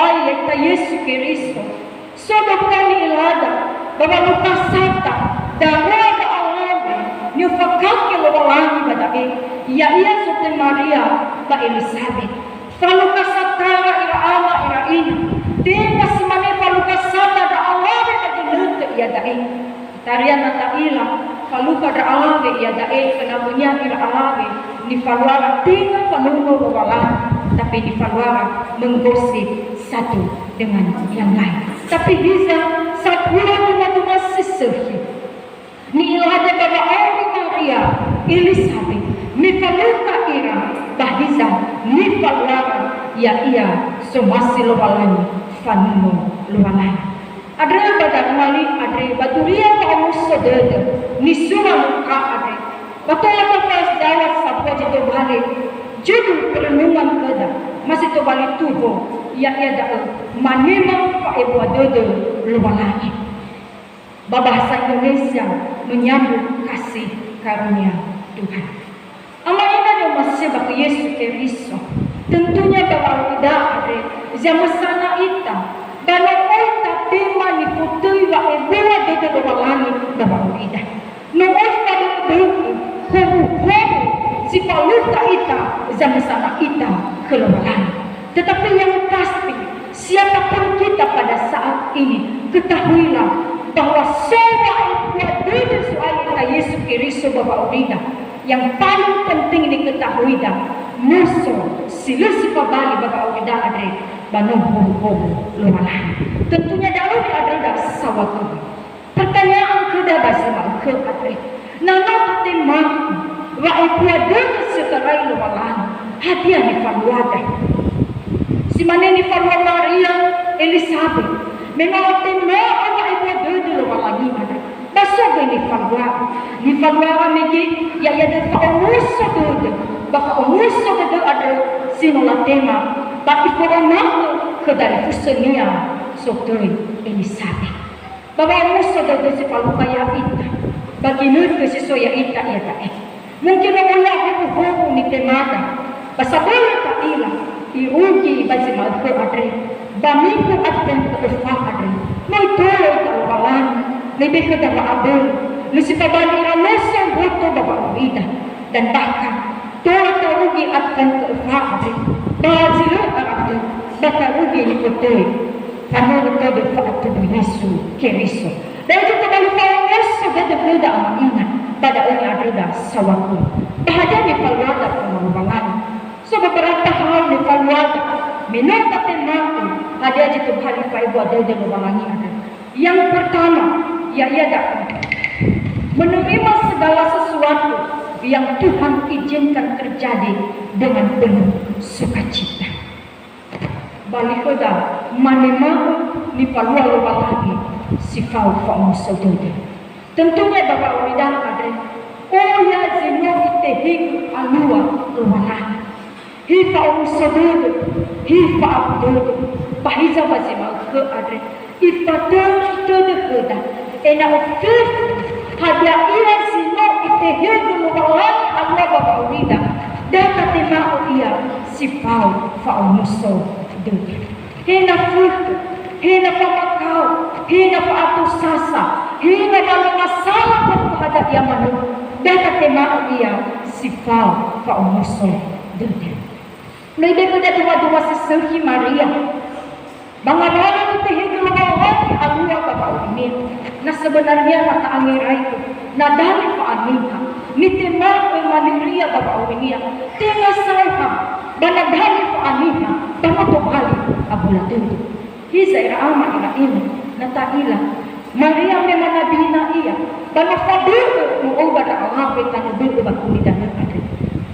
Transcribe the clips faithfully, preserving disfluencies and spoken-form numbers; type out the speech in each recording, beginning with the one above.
Ya'ita Yesu Keriso, so dökha ni'ilada, ba walukhasata darua ndra alawe ni'ofakake Lowalangi ba da'e, ya'ia zotö Maria ba Elizabet. Falukhasatara ira ama ira ina, tenga si mane falukhasata ndra alawe ba ginötö iada'e. Taria na ta'ila, falukha ndra alawe iada'e, fanagunia ira alawe, nifaluara tenga fanuno Lowalangi, tapi nifaluara menggosip satu dengan yang lain. Tapi hiza, sambua duma-duma si sökhi. Ni'ilada ba wa'auri Maria, Elizabet, mifalukha ira, ba hiza, nifaluara, ya'ia somasi Lowalangi, fanuno Lowalangi. Andrö ba darua li andre ba duria fa'omuso dödö, nisura Luka andre. Ba tola tafa'ösi dawa sambua zi tobali judul perenungan khöda, ma si tobali tuho, ya'ia da'ö, manema fa'ebua dödö Lowalangi. Ba bahasa Indonesia, menyambut kasih karunia Tuhan. Ama ina ni'omasi'ö ba khö Yesu Keriso. Tentunya ba wa'aurida andre, zamösana ita, ba no oi tatema nifotöi wa'ebua dödö Lowalangi ba wa'aurida. No oi fadödö'ö, howu-howu, si falukha ita, zamösana ita khö Lowalangi. Tetapi yang pasti, siapapun kita pada saat ini, ketahuilah bahwa so wa'ebua dödö Zo'aya Yesu Keriso ba wa'aurida. Yang paling penting diketahuida, muso si lö si fabali ba wa'aurida andre, ba no howu-howu Lowalangi. Tentunya da'ö ni'andröda saŵa khöda. Pertanyaan khöda ba zi ma'ökhö andre, na no tatema wa'ebua dödö si'otarai Lowalangi, hadia nifaluada? Si mane nifalua Maria, Elizabet, me no latema'ö wa'ebua dödö Lowalangi andre. Ba so göi nifaluara. Nifaluara mege, ya'ia da'ö fa'omuso dödö. Ba fa'omuso dödö andrö si no latema, ba iforoma'ö khö dalifusönia sotöi Elizabet. Ba wa'omuso dödö si falukha ya'ita, ba ginötö si so ya'ita iada'e. Mungkin no oya howu-howu nitemada, ba sabölö ta'ila, irugi ba zi ma'ökhö andre, ba minggu Advent öfa andre, no itolo ita Lowalangi, lebe khöda wa'abölö, lö si fabali ira noso mboto ba wa'aurida, dan bahkan, tola tarugi Advent öfa andre, ba zi lö ara'ö, ba tarugi nifotöi, fanörö tödö fa'atudu Yesu Keriso. Da'e zi tobali fa'omuso dödö khöda ama ina, ba da'ö ni'andröda saŵa khöda. Ba hadia nifaluada khö Lowalangi? So beberapa hal nifaluada, me no tatema'ö, hadia zi tobali fa'ebua dödö Lowalangi andrö. Yang pertama, ya'ia da'ö, menerima segala sesuatu yang Tuhan izinkan terjadi dengan penuh sukacita. Ba li khöda, manema'ö nifalua Lowalangi si fao fa'omuso dödö. Tentunya ba wa'aurida andre, oya zi no itehegö alua Lowalangi. He fa'omuso dödö, he fa'abu dödö, ba hiza ba zi ma'ökhö andre, Ifatörö tödö khöda, ena'ö fefu hadia ia zi no itehegö Lowalangi alua ba wa'aurida, da tatema'ö ia si fao fa'omuso dödö. He na fökhö, he na famakao, he na fa'ato sasa, he na walonga sala khökhö hadia manö, da tatema'ö ia si fao fa'omuso dödö. No ibe'e khöda dua-dua si sökhi Maria. Ba ngawalö nitehegö Lowalangi alua ba wa'aurinia. Na sebenarnya na ta'angerai khö, na dali fa'aniha, nitema'ö Maria ba wa'aurinia, tenga saohagö, ba na dali fa'aniha, ba no tobali abula dödö. Hiza ira ama ira ina, na ta'ila, Maria me manabina ia, ba no fabö'ö mo'ö ba ndra alawe tanö bö'ö ba gulidanö andre.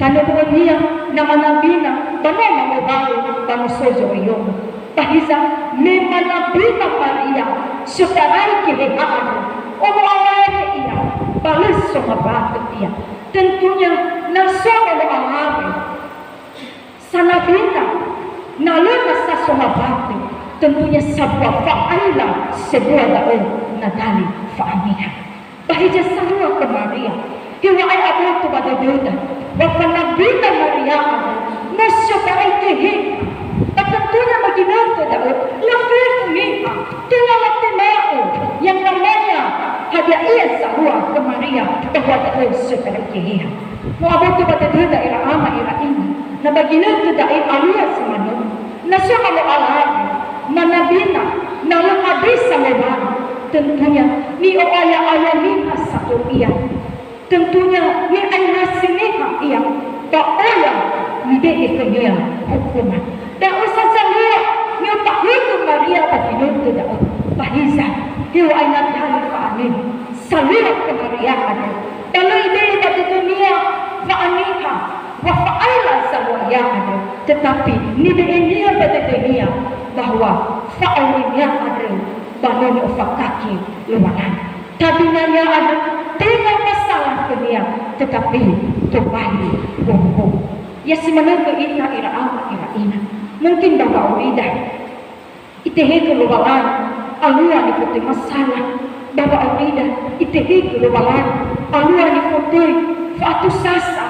Tanö bö'önia na manabina, ba no mangowalu, ba no so zoroiyo'ö. Ba hiza, me manabina Maria, si'otarai Geheha andrö, ono alawe ia, ba lö songabatö ia. Tentunya, na so ono alawe, sanabina, na lö nasa songabatö, tentunya sambua fa'aila sebua da'ö na dali fa'aniha. Ba hiza sarua khö Maria, heŵa'ae aboto ba dödöda, wa fanabina Maria andrö, no si'otarai Geheha, ba tentunya ba ginötö da'ö, Ia, bahwa da'ö soe khöda Geheha. No aboto ba dödöda ira ama ira ina, na ba ginötö da'e alua si manö, na so na lo'alawe, manabina, na lö hadia sangowali, tentunya ni'o'aya-aya niha sato ia. Tentunya ni'ainasi niha ia, ba oya nibe'e khönia hukuman. Da'ö sa zalua ni'otahögö Maria ba ginötö da'ö. Ba hiza, heŵa'ae na dalu fa'anöi, salua khö Maria andrö. Ba lö ibe'e ba dödönia wa'aniha, wa fa'aila zalua ia andrö. Tetapi nibe'enia ba dödönia bahwa fa'aurinia andrö ba no ni'ofakaki Lowalangi. Tabinania andrö tenga masalah khönia, tetapi tobali hoho. Ya si manö gö ita ira ama ira ina. Mungkin ba wa'aurida, itehegö Lowalangi alua nifotöi masalah. Ba wa'aurida, itehegö Lowalangi alua nifotöi fa'atusasa,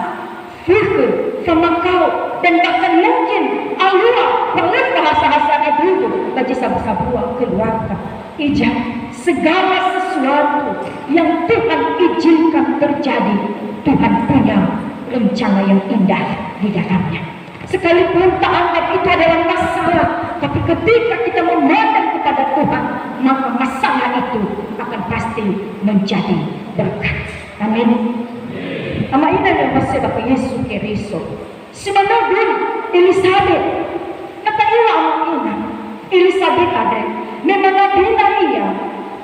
fökhö, famakao, dan bahkan mungkin alua wa lö fahasa-hasana dödö ba zi sabu-sabua keluarga. Ija, segala sesuatu yang Tuhan izinkan terjadi, Tuhan punya rencana yang indah di dalamnya. Sekalipun ta'anggap itu adalah masalah, tapi ketika kita memandang kepada Tuhan, maka masalah itu akan pasti menjadi berkat. Amin. Ama ina ni'omasi'ö ba khö Yesu Keriso. Si manö gö Elisabet. Na ta'ila ama ina Elisabet andre, me manabina ia,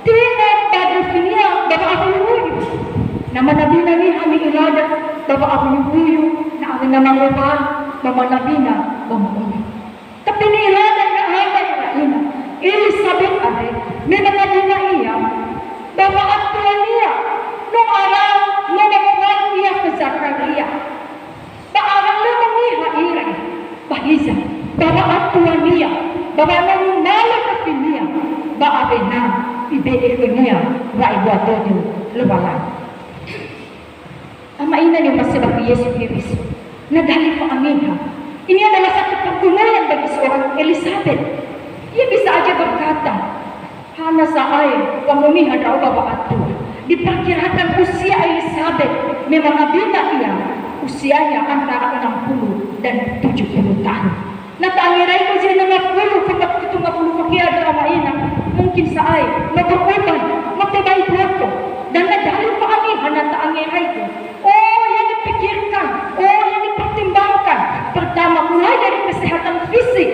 tenga ba döfinia ba wa'ahuyuhuyu. Na manabina niha ni'ilada ba wa'ahuyuhuyu, na awena mangowalu ba manabina ba mo'ono. Tapi ni'ilada ira ama ira ina, Elisabet andre, me manabina ia, ba wa'atuania, no ara, no mangowalu ia khö Zakharia. Ba ara lö moniha ira, ba hiza, ba wa'atuania, ba wa no numalö döfinia, ba awena ibe'e khönia wa'ebua dödö Lowalangi. Ama ina ni'omasi'ö ba khö Yesu Keriso. Na dalu fa'aniha. Ini adalah satu pergumulan bagi seorang Elisabet. Ia bisa aja berkata, "Hana sa'ae, wa moniha ndra'o ba wa'atua." Diperkirakan usia Elisabet, memang nabina ia, usianya antara enam puluh dan tujuh puluh tahun. Na ta'angeraigu zi enam puluh, faka-, tujuh puluh fakea drama ina, mungkin sa'ae, no berubah, no tebai boto. Dan na dalu fa'aniha na ta'angeraigu. Oh, yang dipikirkan, oh, yang dipertimbangkan. Pertama, mulai dari kesehatan fisik.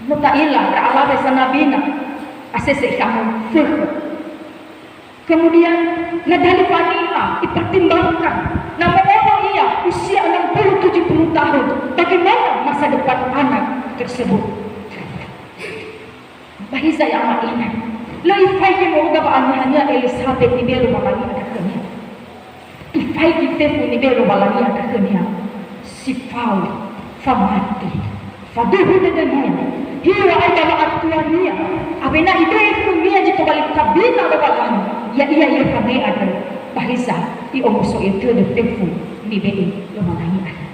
No ta'ila, ndra'alawe sanabina, asese ikhamö fökhö. Kemudian, na dalu fa'aniha, ipertimbangkan. Na mo'ono ia usia enam puluh tujuh puluh tahun, bagaimana masa depan anak tersebut? Ba hiza ya ama ina, lö ifaigi moroi ba wa'anihania Elisabet nibe'e Lowalangi andrö khönia. Ifaigi fefu nibe'e Lowalangi andrö khönia, si fao famati. Faduhu dödönia, heŵa'ae ba wa'atuania, awena ibe'e khönia zi tobali tabina Lowalangi, ya'ia Yohane andrö. Ba hiza, i'omuso'ö tödö fefu nibe'e Lowalangi andrö.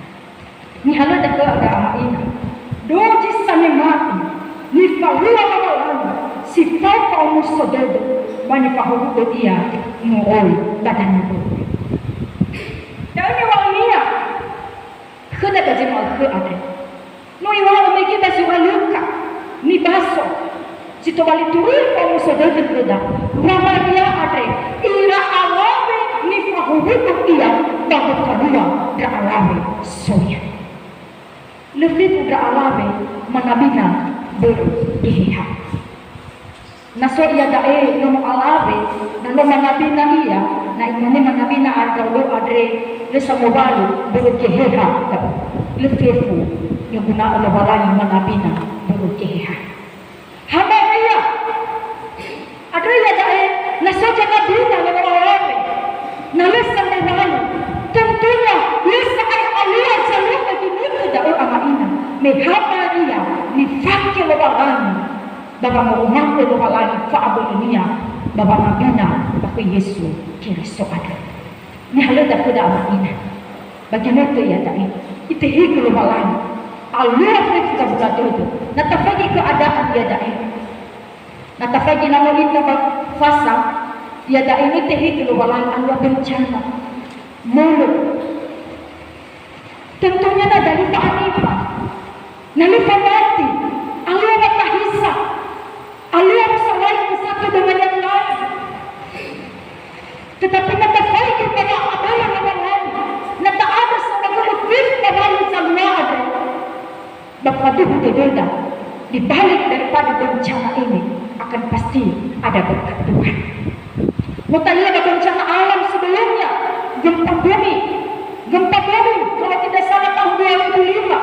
Nihalö da'ö andrö ama ina. Dozi sanema'i, nifalua Lowalangi, si fao fa'omuso dödö, ba nifahowu'ö ia moroi ba danö bö'ö. Da'ö niŵa'önia, khöda ba zi ma'ökhö andre. No iŵa'ö mege ba zohalökha, nibaso, si tobali turui fa'omuso dödö khöda, wa Maria andre, ira alawe nifahowu'ö ia ba gotalua ndra alawe soya. Lö fefu ndra alawe manabina börö Geheha. Na so iada'e nono alawe, na no manabina ia, na imane manabina andrö, "Ndra'o andre, lö sangowalu, börö Geheha da'ö." Lö fefu, niguna'ö Lowalangi manabina börö Geheha. Ha Maria, andrö iada'e, na so zanabina nono alawe, na lö sangowalu, tentunya lö sa'ae alua zalua ba ginötö da'ö ama ina, me ha Maria nifake Lowalangi, ba wangoroma'ö Lowalangi fa'abölönia ba wanabina ba khö Yesu Keriso andrö. Nihalö da'ö khöda ama ina. Ba ginötö iada'e, itehegö Lowalangi alua fefu gabula dödö. Na tafaigi keadaan iada'e. Na tafaigi na no ita ba fasa, Iada'e nitehegö Lowalangi alua bencana. Molo. Tentunya na da lö fa'anifa, na lö famati, alua wa tahisa, alua wa salaigi satu dengan yang lain. Tetapi na tafaigi ba wa'aböla Lowalangi, na ta'andrö saohagölö fefu Lowalangi zalua andrö, ba faduhu dödöda, di balik daripada bencana ini akan pasti ada berkat Tuhan. Muta'ila ba bencana alam sebelumnya, gempa bumi, gempa bumi, kalau tidak salah tahun dua ribu lima,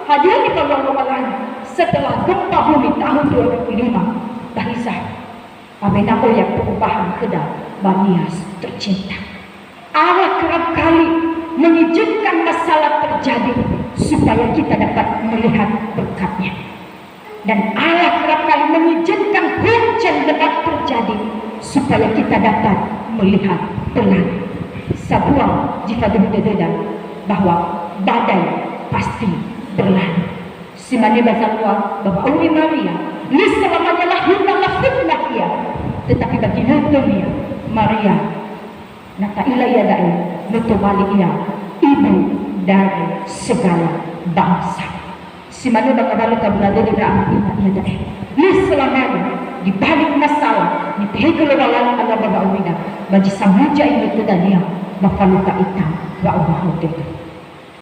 hadir di Lowalangi setelah gempa bumi tahun dua ribu lima, Pak Rizal. Awena oya perubahan khöda ba nias tercinta. Allah kerap kali mengizinkan masalah terjadi supaya kita dapat melihat berkatnya. Dan Allah kerap kali mengizinkan hujan lebat terjadi supaya kita dapat melihat pelangi. Sabuang zi faduhu dödöda bahwa badai pasti berlalu. Si mane ba zalua ba wa'auri Maria, lö selamanya lahuna lafitnah ia, tetapi ba ginötönia Maria, na ta'ila iada'e, no tobali ia ibu dari segala bangsa. Si mane ba ngawalö kabula dödö ndra ama ina iada'e. Lö selamanya di balik masalah nitehegö Lowalangi alua ba wa'aurida, ba zi samuja ginötödania, ba falukha ita wa'aurahau dödö.